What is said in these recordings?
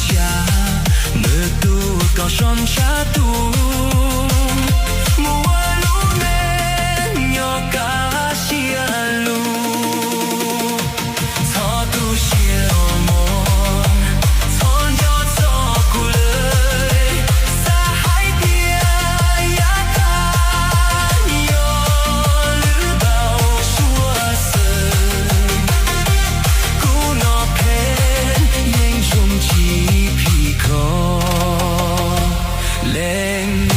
Cas nws tus kom so ntshav tus mus ua lub neej nyob kaj siab lug. Txhob tu siab os mog, txhob nco txog kuv lawm. Xav hais tias yav tag yog lub npaum suav xwm. Kuv noj pheej yeej zoo tsis phim kho leej muab.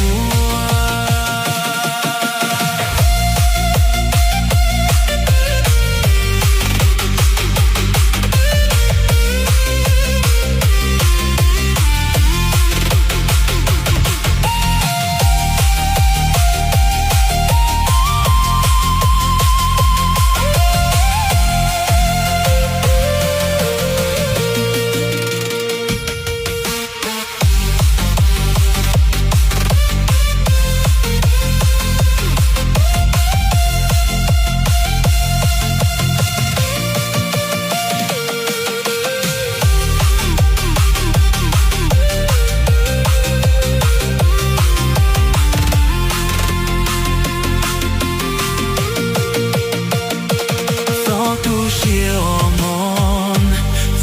Txhob tu siab os mog,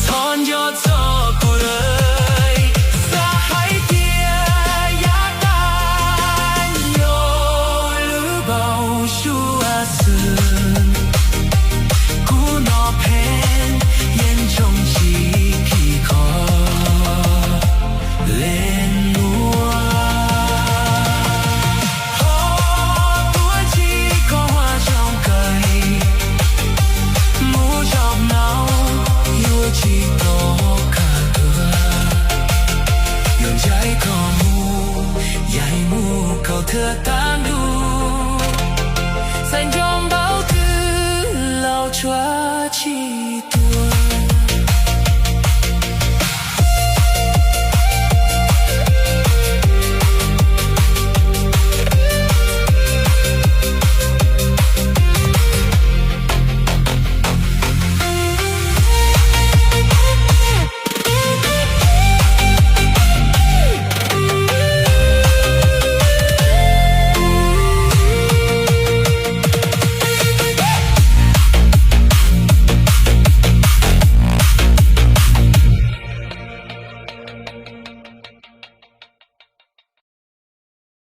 txhob nco txog kuv lawm. Xav hais tias yav tag yog lub npaum suav xwm. Kuv noj pheej yeej zoo tsis phim kho leej muab. Ho tuaj tsis koj ua zoo kawg, mus zaum no yuav tsis tau kaj tuag. Yuav ncaim koj mus, yaim mus koj thawj tag ntuj. Txais ntsoov npaum twg los tsuas tsis